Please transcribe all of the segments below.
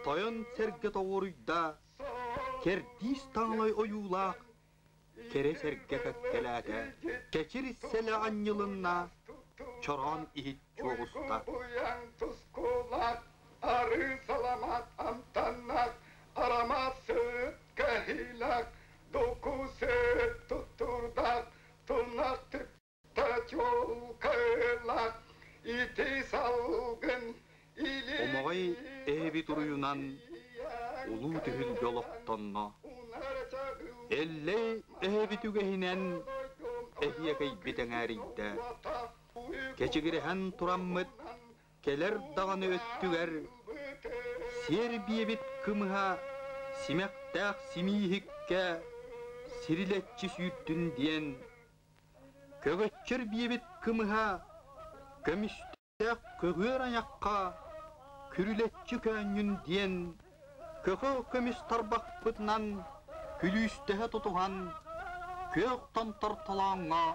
Тойон сэргэ тоҕуоруйда, кэрдиис таҥалай ойуулаах кэрэ сэргэ кэккэлээтэ, кэчир сэлэ анньылынна, чороон иһит чуоҕуста. Тускулаах, арыы саламаат амтаннаах, арамаат сыт кэһиилээх, дуку сыт туттурдаах, тунах түптэ чуолкайлаах, ити салгын Омоҕой эһэбит уруйунан улуу түһүлгэ олохтонно. Эллэй эһэбит үгэһинэн эһиэкэйбит эҥээрийдэ. Кэчигирэһэн тураммыт кэлэр даҕаны өттүгэр сиэр биэбит кымыһа симэхтээх симииһиккэ сирилэччи сүүртүн диэн көҕөччөр биэбит кымыһа көмүстээх көҕүөр айахха күрүлэччи көөнньүн диэн көхө көмүс тарбахпытынан күлүүстэһэ тутуһан күөх томтор толооҥҥо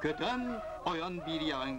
көтөн ойон биэриэҕиҥ.